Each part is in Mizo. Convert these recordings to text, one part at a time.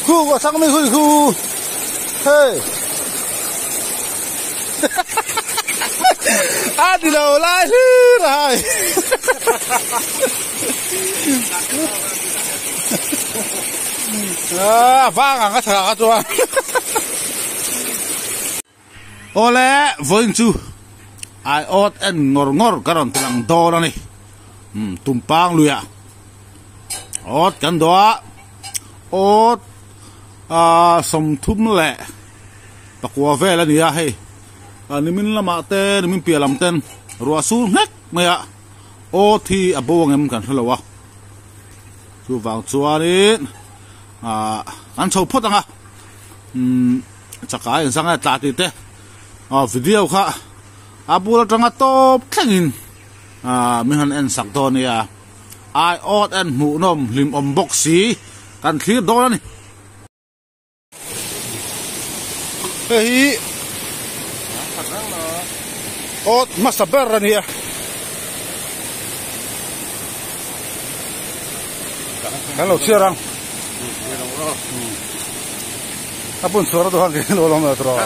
Khu ka thlang mai hui khu hei a ti lo lai hlir a hai a vang ang a thla kha chuan Awle vawiin chu ai awt en ngawr ngawr ka rawn ti lang dawn a ni umm tumpang luiah awt kan dawh a awt ah sawmthum leh pakua vel a ni a hei ah nimin lamah te nimin piah lam ten ruah sur nghek mai a awt hi a bo ang em kan hrelo a chuvang chuanin ah kan chho phawt ang a umm. Chakai an zang a tla tih te aw video kha a bul atanga tawp thlengin ah min han en sak dawn nia ai awt en hmuh nawm hlim awm bawk si kan thlir dawn a ni. Hei hi awt hmasa ber a nia. Kan lo chhiar ang. A bun chhuar a duh ang ke lo lawm lo tawh.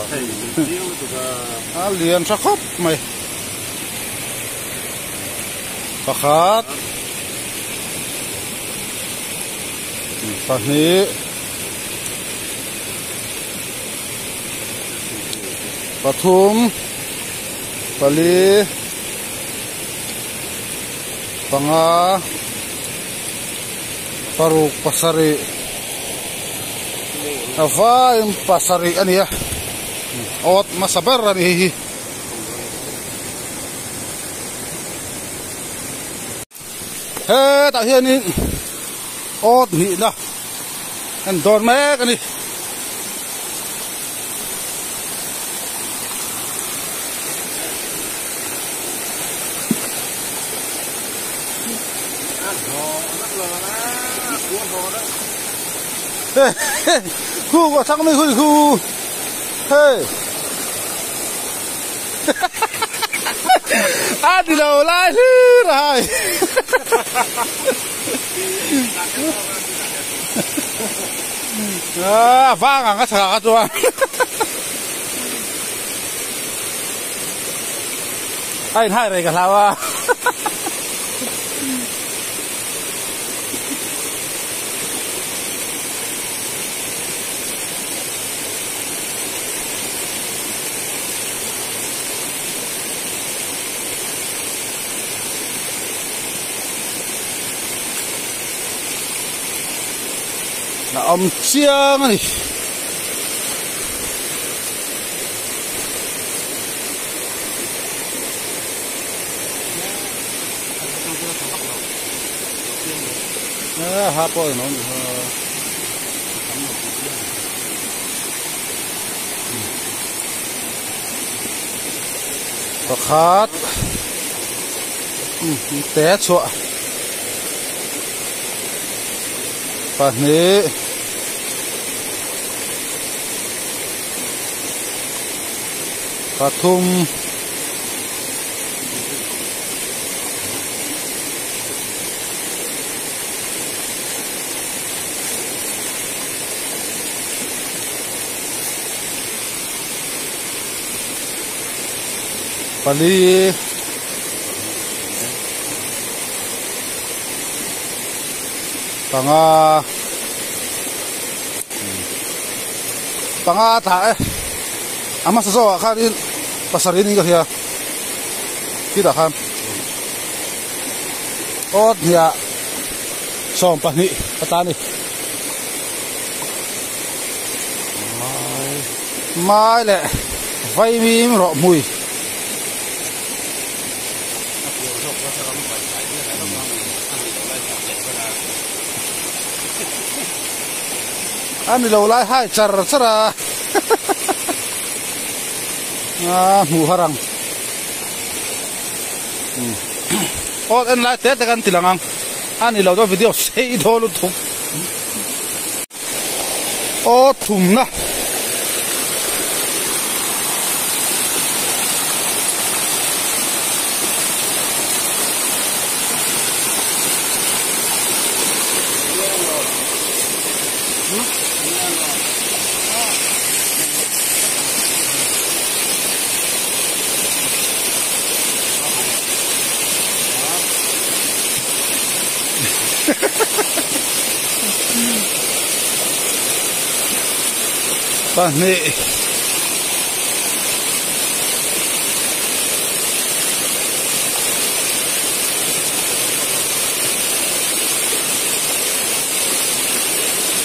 A lian tha khawp mai. Pakhat. Pahnih. Pathum. Pali. Panga. Paruk pasarih a vaiin pasarih a ni a awt hmasa ber a ni hei hi. Hetah hianin awt hnihna en dawn mek a ni. Khu ka thlang mai hui khu hei a ti lo lai hlir a hai a vang ang a thla kha chuan a inhai rei ka hlau a. A awm chiang a ni. Ha pawh in awm pakhat te chhuah pahnih pathum Pali panga panga tah e a hmasa zawkah khanin pasarih niin ka hria khitah khan awt hniah 12 a ta a ni. Mai leh vaimim rawh hmui. A ni lo lai hai char char a a hmuh har ang aw en lai te te kan ti lang ang a ni lo dawn video sei dawn lutuk aw thumna. Pahnih.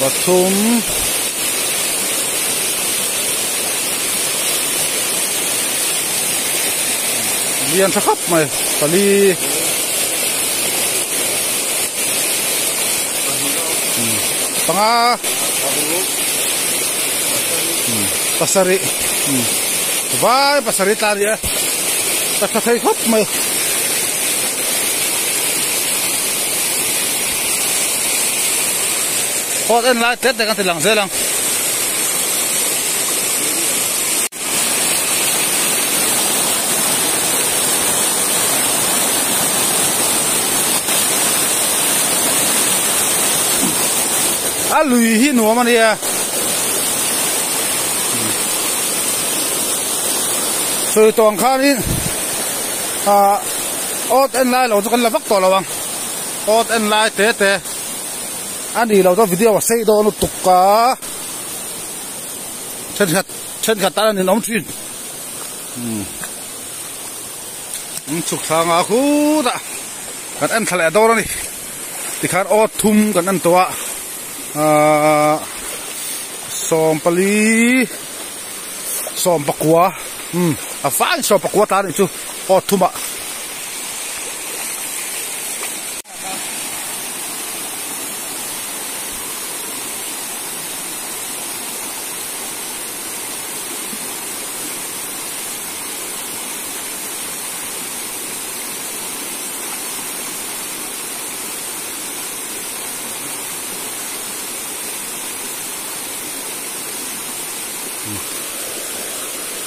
Pathum. Lian tha khawp mai pali. Panga. Pasarih. Vai pasarih tla a ni a ka tha thei khawp mai. Awt en lai tlet reng a ti lang zel ang. A lui hi nuam a nia. Sawi tawh ang khanin ah awt en lai lo chu kan la vak tawh lo ang awt en lai te te a ni lo chuan video a sei dawn lutuk a thenkhat thenkhat tan a ninawm thin umm an chhuk thla nga khutah kan en thla leh dawn a ni tikhan awt thum kan en tawh a ahh sawmpali sawmpakua umm a fai sawmpakua ta anih chu awt thumah.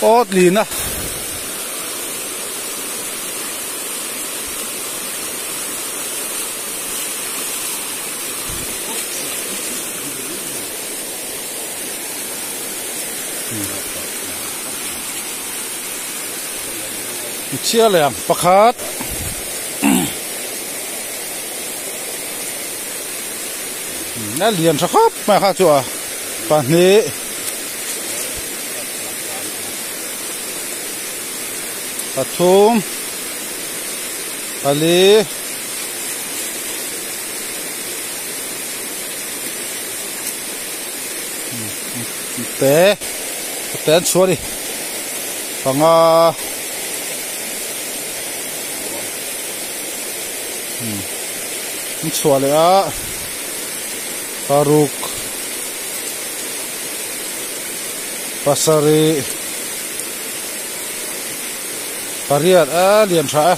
Awt lin a. Chhia leh ang pakhat a lian tha khawp mai kha chu a pahnih pathum pali te te an chhuah a ni panga an chhuah leh a paruk pasarih pariat a lian tha e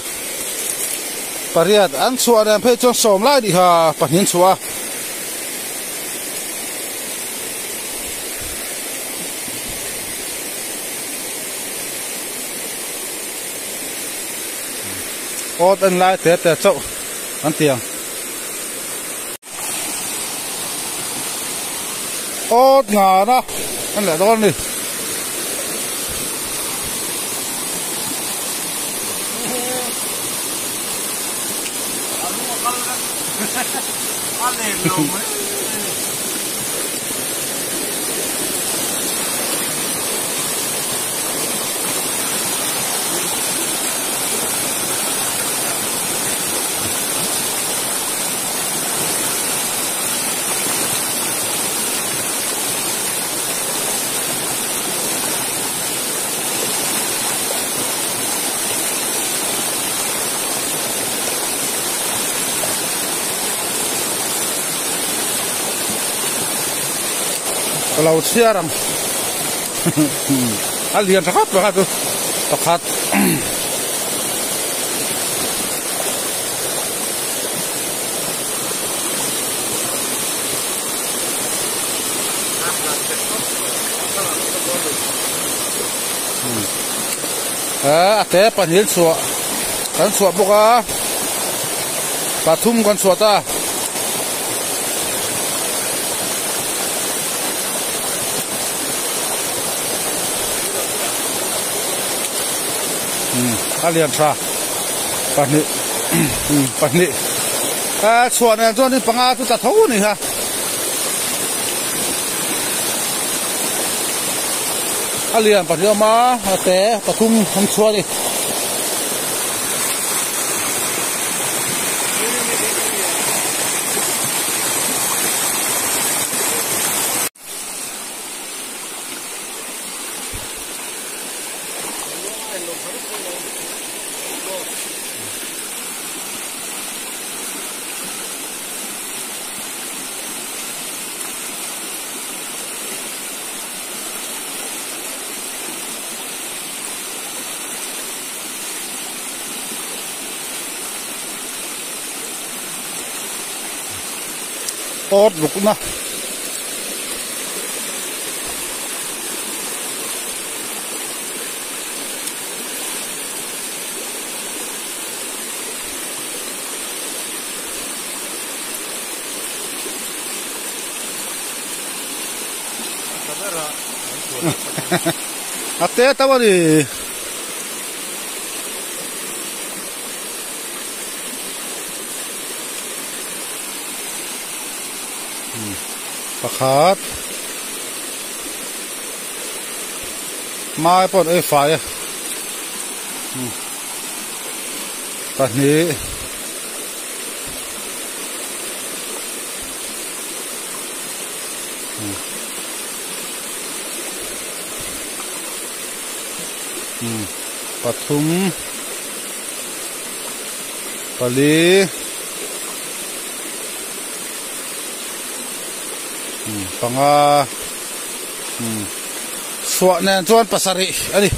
pariat an chhuah nen phei chuan sawm lai tih kha pahnih an chhuah a. Awt en lai te te chauh an ti ang. Awt ngana an leh dawn a ni. Ka lo chhiar ang a lian tha khawp mai kha chu pakhat. A te pahnih an chhuah kan chhuah bawk a pathum kan chhuah ta. A lian tha pahnih pahnih a chhuah nen chuan in panga chu tla tho a ni kha. A lian pahnih a awm a a te pathum an chhuah a ni. Awt rukna A te teuh a ni. Pakhat mai pawh an ei fai a pahnih pathum pali panga suah nen chuan pasarih a ni.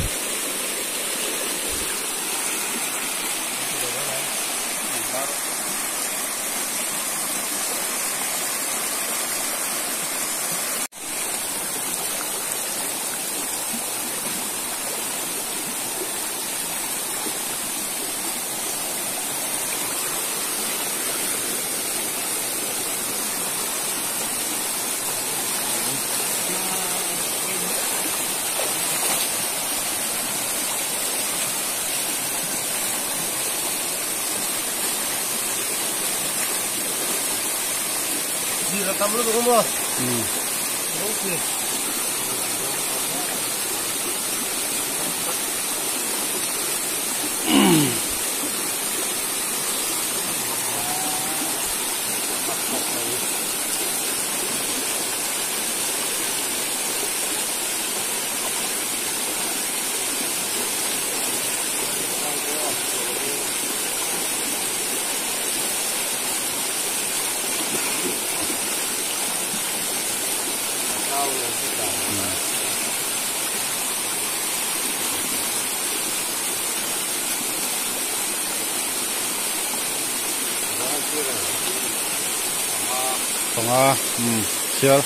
Panga umm chhiar.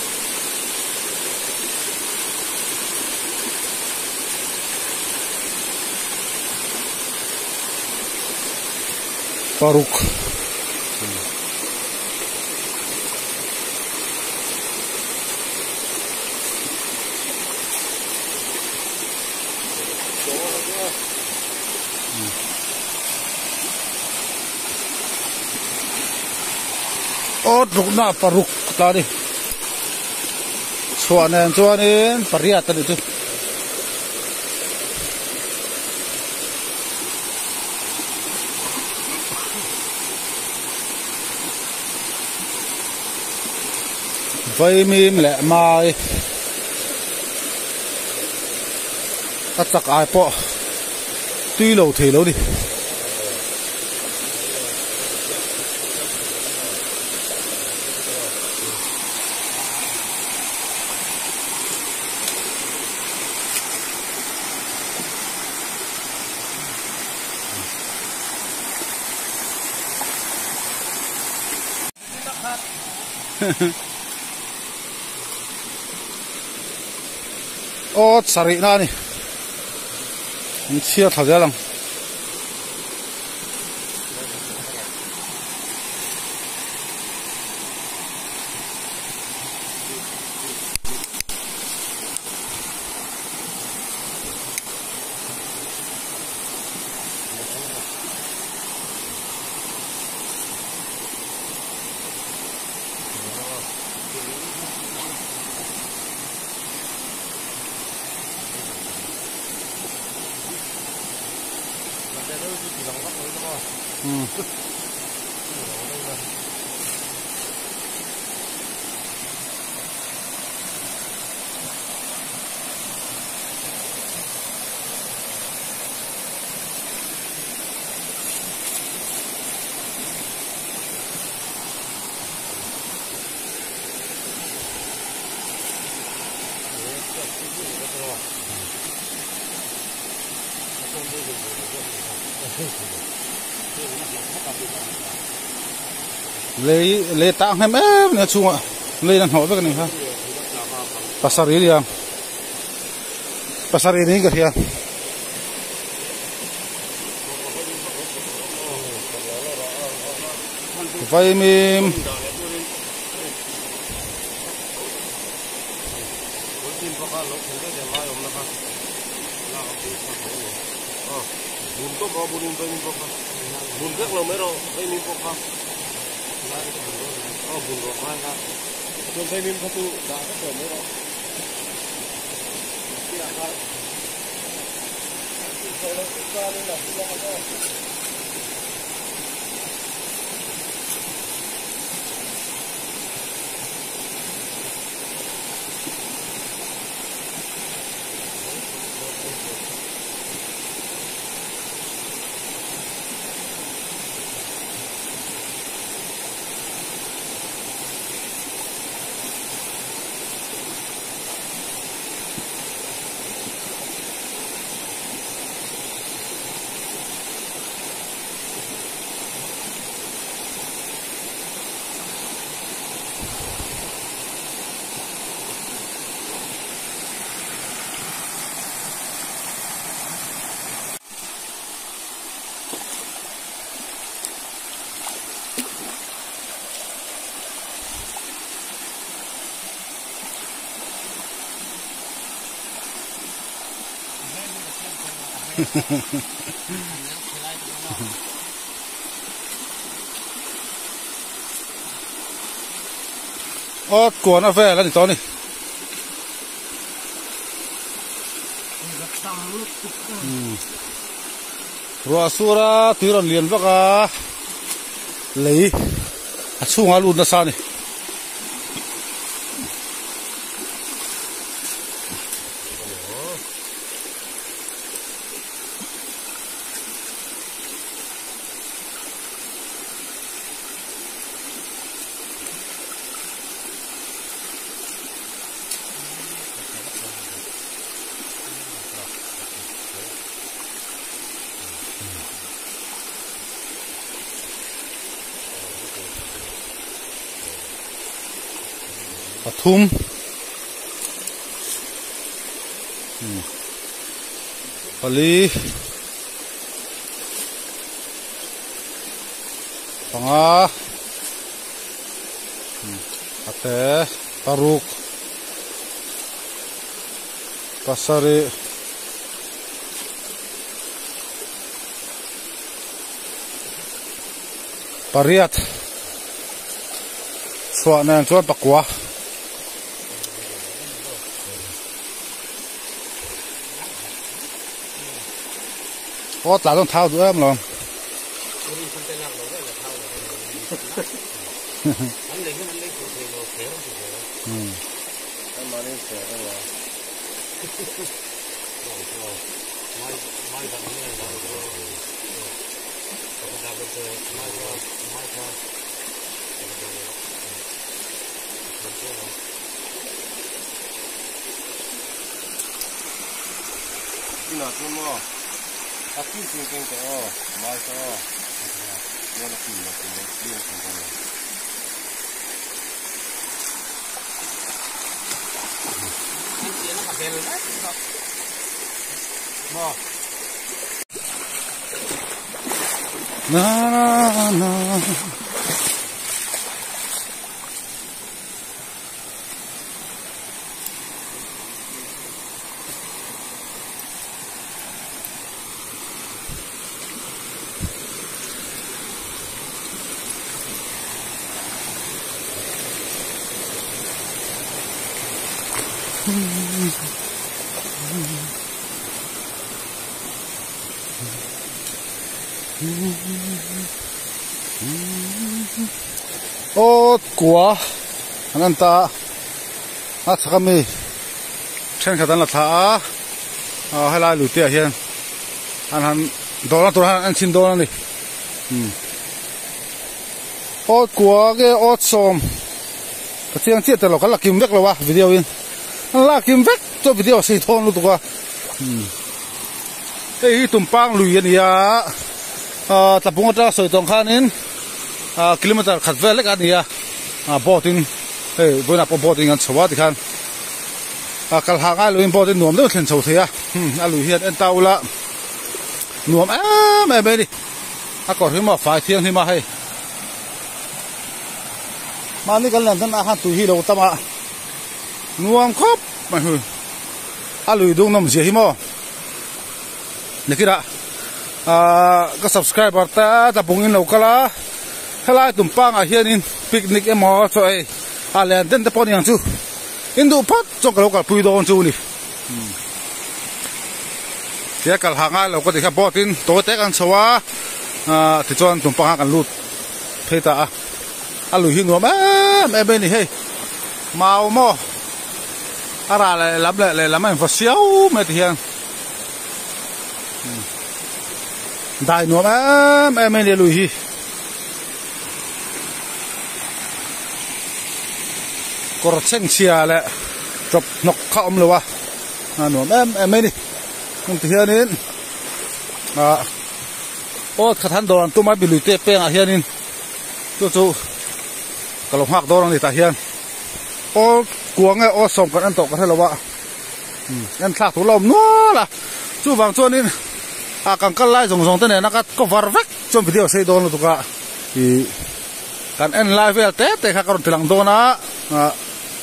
Paruk. Aw tlukna paruk ta a ni chhuah nen chuanin pariat a nih chu. Vaimim leh mai a chak ai pawh tui lo thei lo ni. Aw sarih na a ni an chhiar thla zel ang. Lei lei tang hnem em a chhungah lei a hnawh vek a ni kha pasarih a ni a pasarih niin ka hria. Vaimim Awt kuan a vel a ni tawh a ni. Ruah sur a tui rawn lian vak a lei a chhungah a lut nasa a ni. Pathum pali panga a te paruk pasarih pariat chhuah nen chuan pakua. Aw tla dawn thau duh em lo. Na na. Awt kua an en ta a, a chhak ami thenkhat an la thla a, ah helai lui te ah hian an han dawrna tur han en chhin dawn a ni umm awt kua nge awt sawm ka chiang chiah ta lo kan la kim vek lo a video in an la kim vek chuan video a sei thawn lutuk a umm. Hei hi Tumpang lui a ni a, ah Tlabung atanga sawi tawng khanin ah kilometer khat vel lek a ni a, ah boat in hei vawiinah pawh boat in kan chho a tikhan ah kal hah ngai loin boat in nuam deuh a thlen chho thei a, hmm a lui hian en ta ula nuam em em mai a ni, a kawr hi maw fai thianghlim a hei mahni kan len dan ah khan tui hi lo tam a nuam khawp mai hu a lui dung nawm zia hi maw. Nikirah ahh ka subscriber te tlabung in lo kal a helai tumpangah hianin picnic emaw chaw ei a len den te pawh a ni ang chu in duh phawt chuan ka lo kalpui dawn chu a ni tia kal hah ngai lo ka ti kha boat in tawi te kan chho a ahh tichuan tumpangah kan lut phei ta a a lui hi nuam em em a ni hei mau maw a rah leh lam leh lehlam a inva siau mai ti hian. Dai nuam em em a ni lui hi. Kawr chhengchhia leh chawp hnawk kha awm lo a a nuam em em mai a ni. Heng ti hianin ah awt khat han dawr an tum a mi lui te pengah hianin chu chu ka lo nghak dawn a ni tah hian aw kuang nge aw sawm kan en tawh ka hre lo a. En thlak tur la awm nual a, chuvang chuanin ah kan kal lai zawng zawng te nena ka cover vek chuan video sei dawn lutuk a ih kan en lai vel te te kha ka rawn ti lang dawn a ah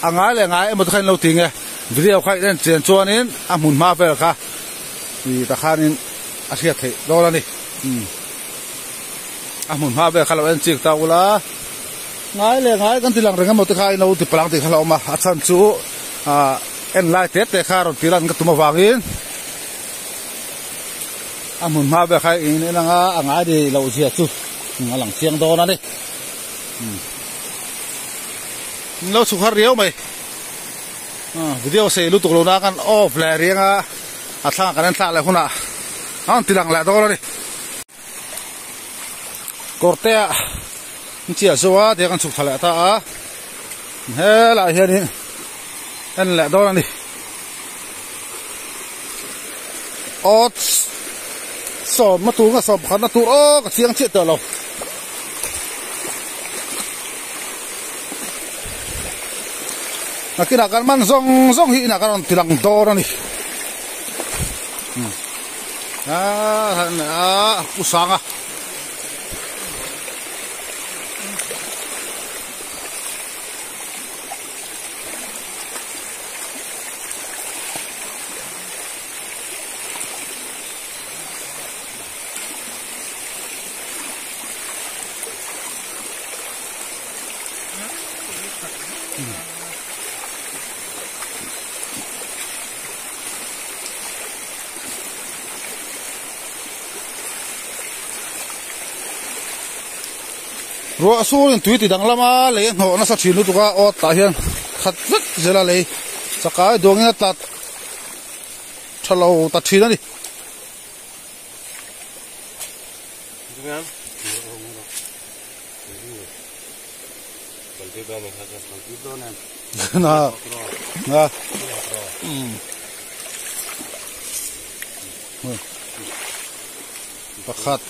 a ngai leh ngai emaw te kha in lo ti nge video kha in en chian chuanin a hmun hma vel kha ih tah khanin a hriat theih dawn a ni umm a hmun hma vel kha lo en chik ta ula ngai leh ngai kan ti lang reng emaw te kha in lo ti palang tih kha la awm a a chhan chu ah. En lai te te kha rawn tih lan ka tum avangin a hmun hma vel kha in en anga a ngai ni loh zia chu a lang chiang dawn a ni in lo chhuk har riau mai video sei lutuk lo na kan off leh riang a a thlangah kan en thlak leh hunah a rawn ti lang leh dawn a ni. Kawr te ah an chiah zo a tiang an chhuk thla leh ta a helaiah hianin en leh dawn a ni awt sawmna tur nge sawm pakhatna tur aw ka chiang chiah tawh lo. Nakinah kan man zawng zawng hi inah kan rawn ti lang dawn a ni. Ah pu sang a. Ruah surin tui ti dang lama lei a hnawh nasa thin lutuk a awt tah hian khat vek zel a lei chakai duangin a tlat tha lo ta thin a ni. Pakhat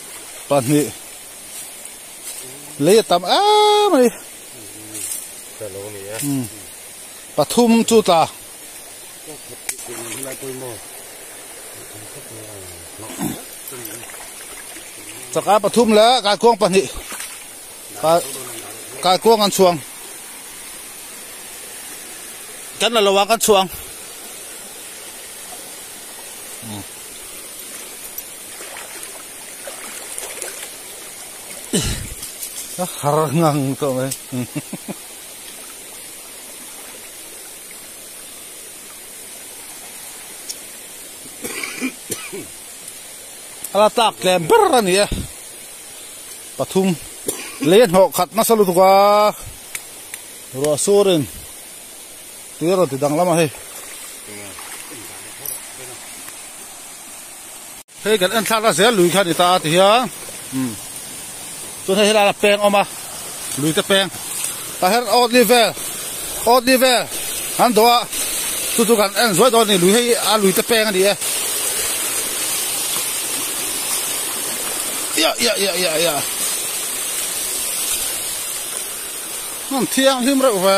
pahnih lei a tam em mai pathum chu tla chaka pathum leh kaikuang pahnih kaikuang an chhuang kan la lo a kan chhuang. A har ngang tawh mai. A la tlak tlem ber a ni e. Pathum lei a hnawh khat nasa lutuk a ruah sur in tui a rawn ti danglam a hei. Hei kan en thlak na zel lui kha a ni ta a ti hian umm chuan hei helai ah peng a awm a lui te peng tah hian awt ni vel awt ni vel an dawh a chu chu kan en zuai dawn a ni lui hei a lui te peng a ni e iah iah iah iah iah hmun thianghlim reuh ve.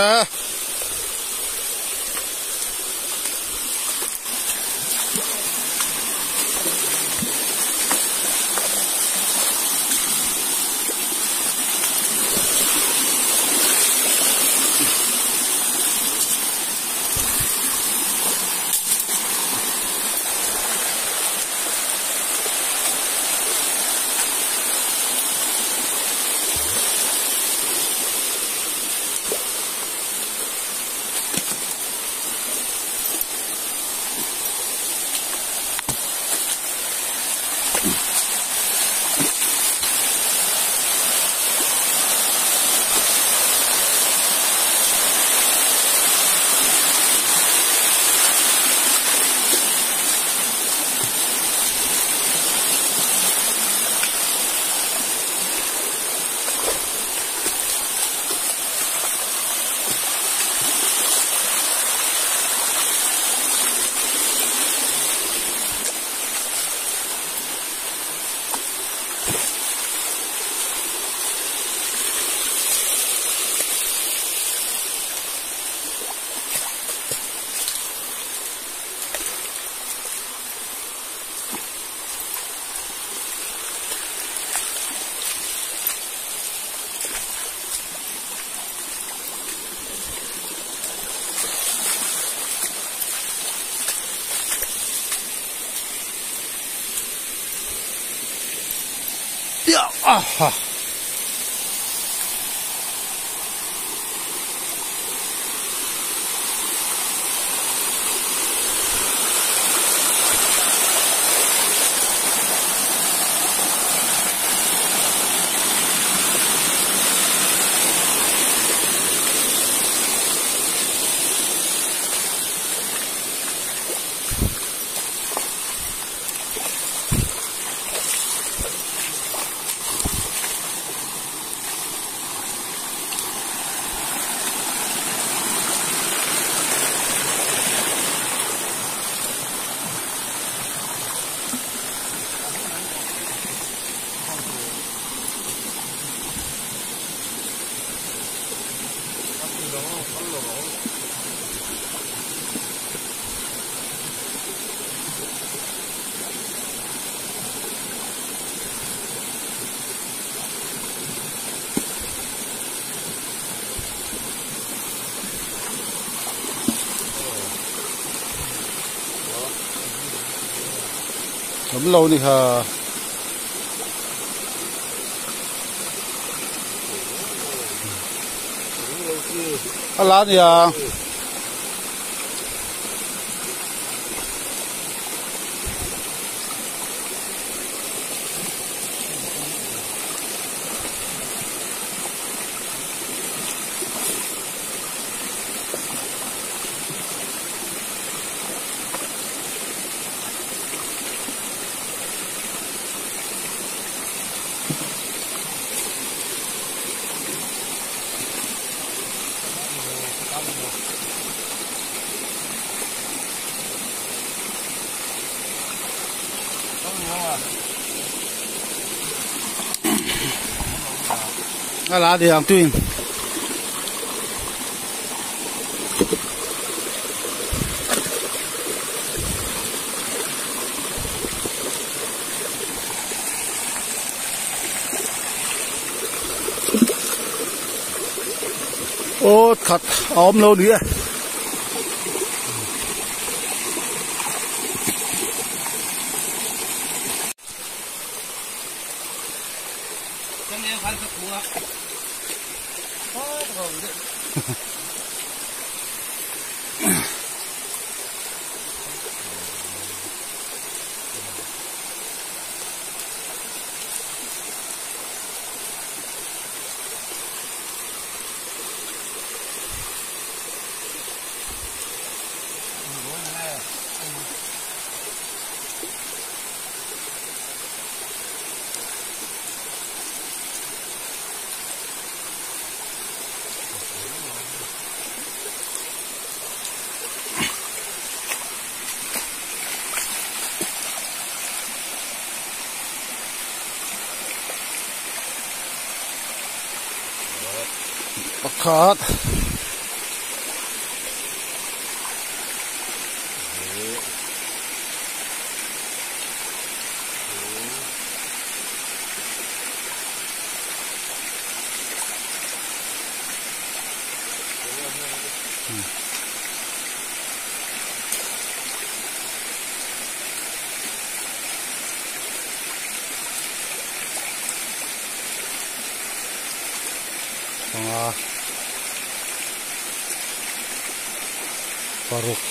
Awm lo ni kha. A la nia. A la ni ang tuin. Aw khat a awm lo ni e. Pakhat. Panga paruk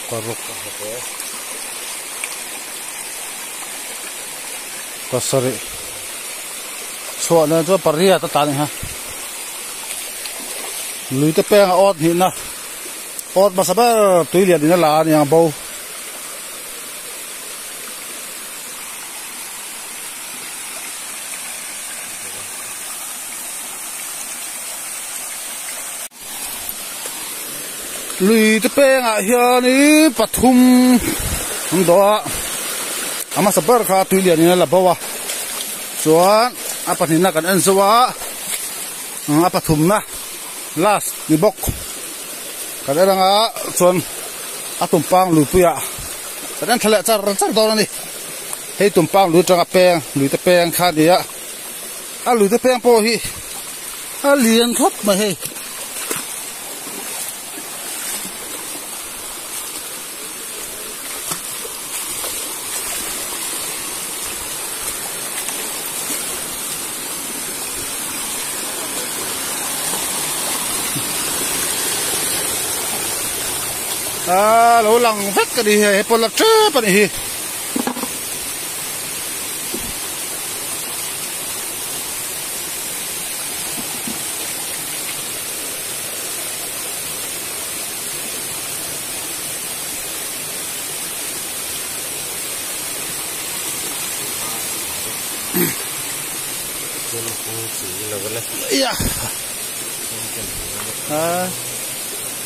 paruk pasarih chhuah nen chuan pariat a tla a ni ha lui te peng a awt hnihna awt hmasa ber tui lian in a la a ni ang bo. Lui te pengah hianin pathum an dawh a a hmasa ber kha tui lianin a la bo a chuan a pahnihna kan en zauh a a pathumna last ni bawk kan en anga chuan a tumpang luipuiah kan en thla leh char char dawn a ni hei tumpang lui atanga peng lui te peng kha a ni a a lui te peng pawh hi a lian khawp mai hei. A lo lang vek a ni hei he pawn la tep a ni hi.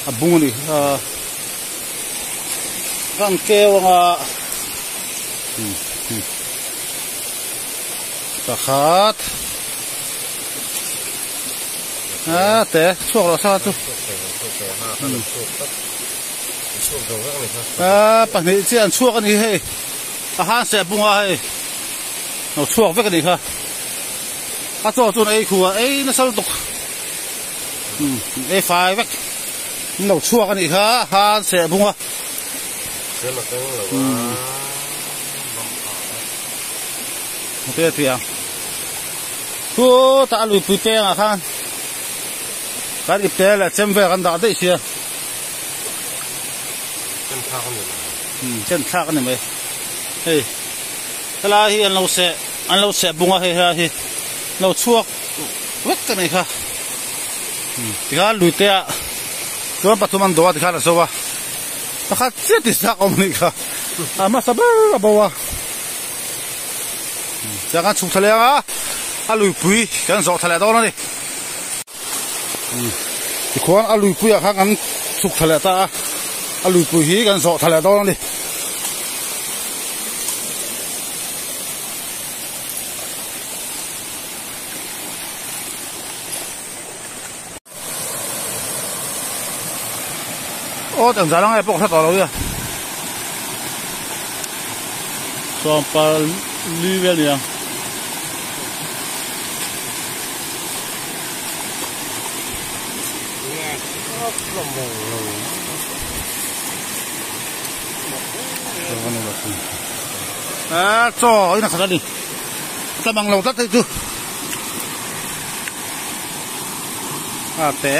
A bung a ni a kan keu anga pakhat a te chhuak loh sa chu a pahnih chiah an chhuak a ni hei a han seh bung a hei lo chhuak vek a ni kha a chaw chuan ei khu a ei nasa lutuk ei fai vek an lo chhuak a nih kha a han seh bung a. Te a ti ang chutah a luipui peng ah khan kan ipte leh chem vel kan dah daih sia chem thlak a ni mai hei helai hi an lo seh an lo seh bung a hei helai hi lo chhuak vek a ni kha tikhan luite ah chuan pathum an dawh a tikhan a zo a pakhat chiah ti zak awm a nih kha a hmasa ber a bo a. Tiang kan chhuk thla leh ang a, a luipui kan zawh thla leh dawn a ni. Tikhuan a luipuiah khan kan chhuk thla leh ta a, a luipui hi kan zawh thla leh dawn a ni. Aw tang zan angai pawh ka hre tawh lo ia sawmpal li vel nia a chaw in a khat a ni tla mang lo tlat hei chu. A te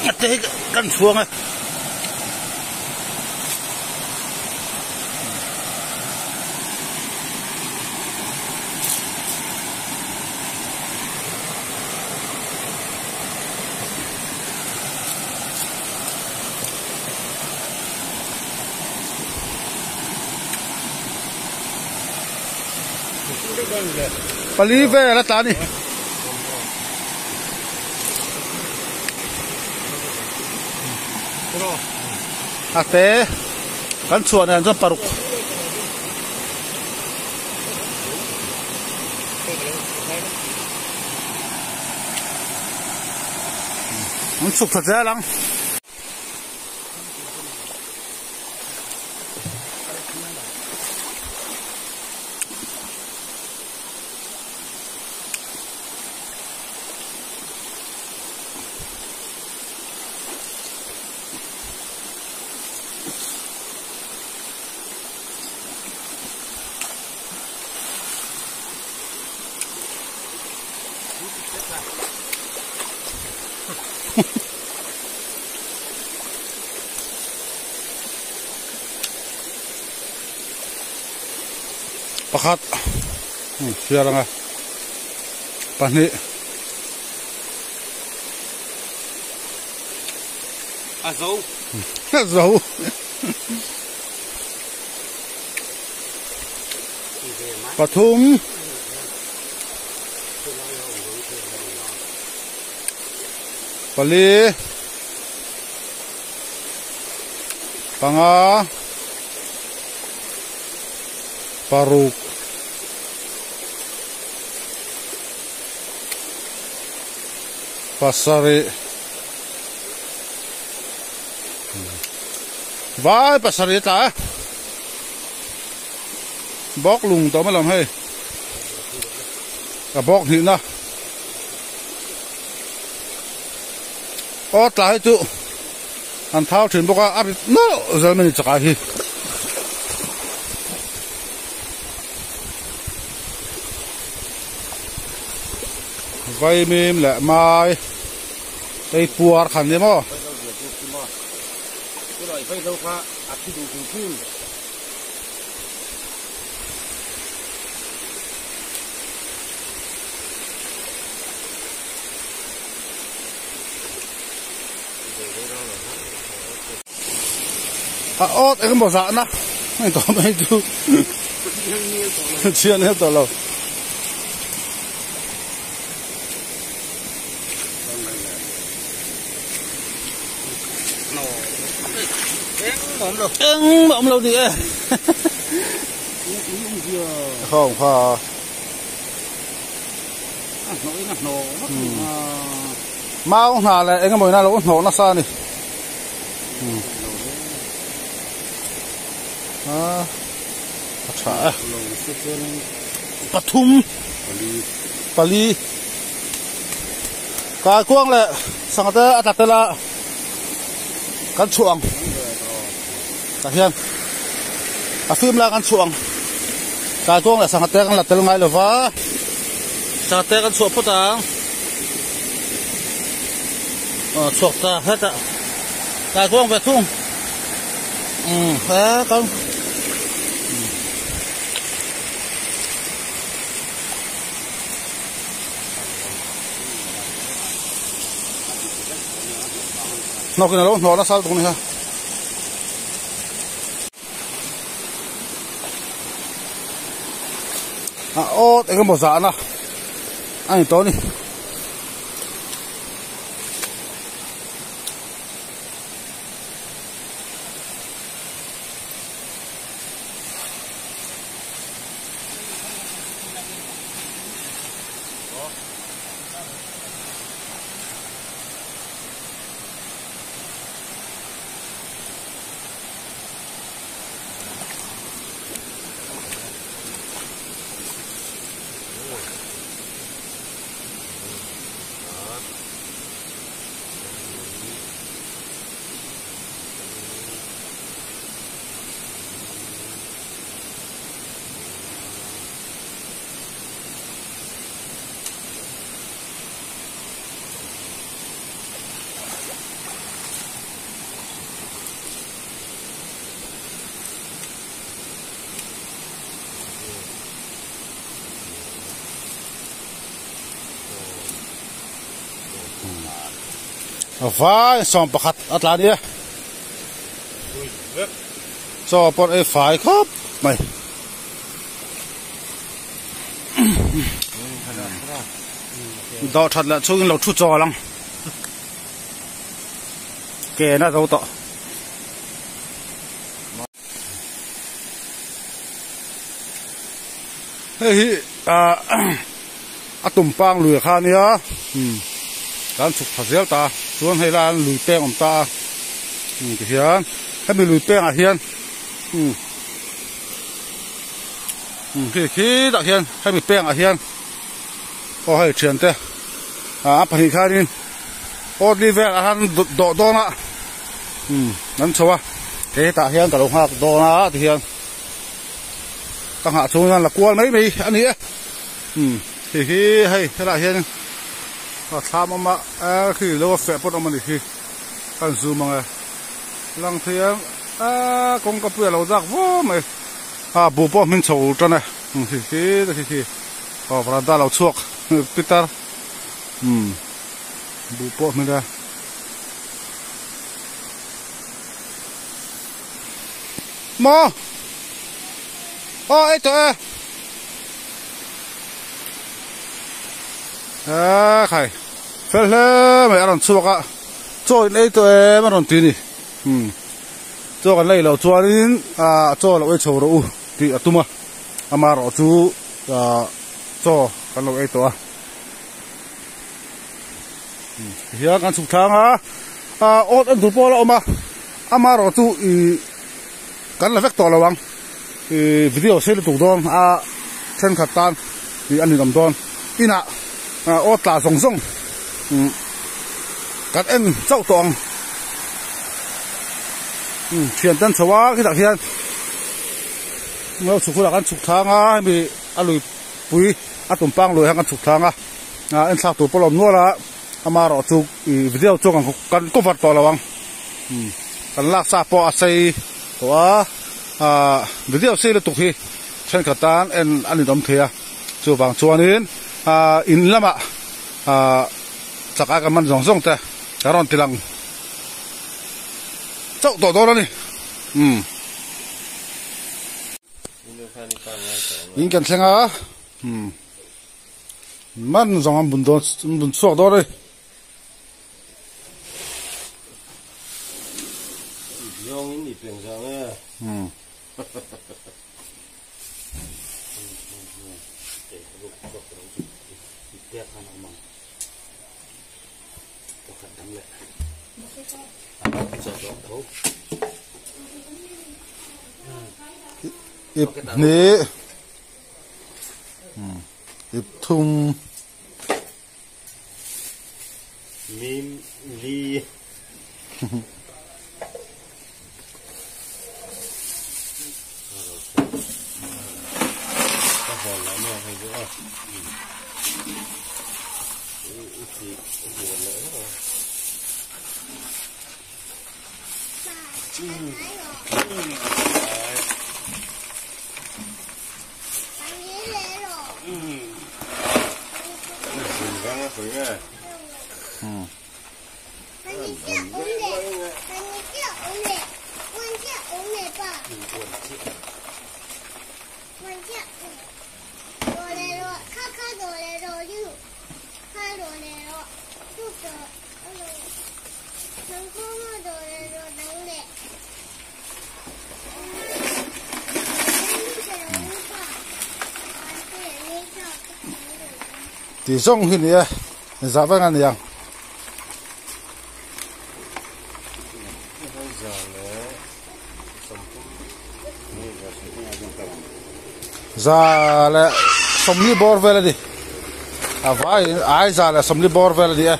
a te hi kan chhuang e. Pali vel a tla a ni. A te kan chhuah nen chuan paruk. An chhuk thla zel ang. Pakhat chhiar anga pahnih a zo a zo pathum pali panga paruk pasarih vai pasarih a tla e bawk lung tawh mai lo ang hei a bawk hnihna aw tlai chu an thau thin bawk a a rit nawlh zel mai a ni chakai hi. Vaimim leh mai ei puar khan ni maw. A awt eng emaw zahna hei tawh mai chu chhiat hmel tawh lo. Engmah awm lo ni e khawng kha mau hna leh eng emaw ina lo hnawh nasa a ni a tha e pathum pali kaikuang leh sangha te a tla tel a kan chhuah ang tah hian a fim lai kan chhuah ang kaikuang leh sangha te kan la tel ngai lo va sangha te kan chhuah phawt ang aw chhuak ta hetah kaikuang ve thung umm he kan. Hnawk in a lo hnawh nasa lutuk a ni kha. A awt eng emaw zahna a ni tawh a ni. Vai 11 a tla nia chaw pawh ei fai khawp mai. Dawh that leh chhungin lo thu chawl ang ke na zo tawh. Hei hi ah a tumpang lui kha ania kan chhuk thla zel ta. Chuan hei lai ah lui peng awm ta a umm tihian hemi lui pengah hian umm umm khi khitah khian hemi pengah hian aw hei thiante ah a pahnih khanin awtli velah khan dawh dawn a umm an chho a kei hetah hian ka lo nghak dawn a tihian ka nghah chhung hian la kual mai mai a ni e umm hei hi hei helaiah hian a thlam awm a eh khi lo a feh pawn awm a ni khi ka han zoom ang e lang thei ang eh kawngka pui a lo dak vawm mai a buh pawh hming chho tan e khi khi khi khi aw varanda lo chhuak pitar umm buh pawh hming e. Maw aw ei tawh e eee khai fel hle mai a rawn chhuak a chaw in ei tawh em a rawn ti a ni umm chaw kan la ei loh chuanin ah chaw lo ei chho rawh u tih a tum a amaherawh chu ah chaw kan lo ei tawh a tihian kan chhuk thlang a ah awt en tur pawh a la awm a amaherawh chu ih kan la vek tawh lo ang ih video sei lutuk dawn a thenkhat tan ih a ninawm dawn inah ah awt tla zawng zawng umm kan en chauh tawh ang umm thian te an chho a khitah khian lo chhuk hunah kan chhuk thlang a hemi a lui pui a tumpang lui kha kan chhuk thlang a ah en thlak tur pawh a awm nual a amaherawh chu ih video chu kan cover tawh lo ang umm kan lak sa pawh a sei tawh a ah video sei lutuk hi thenkhat tan en a ninawm thei a chuvang chuanin ah in lamah ah chak a kan man zawng zawng te kan rawn ti lang chauh tawh dawn a ni umm. In kan thleng a umm man zawng an bun dawn an bun chhuak dawn a ni. Umm. Ip hnih ip thum Mim li Tih zawng hi ni e zah vek a ni ang. Za leh sawmli bawr vel a ni a vaiin ai za leh sawmli bawr vel a ni e.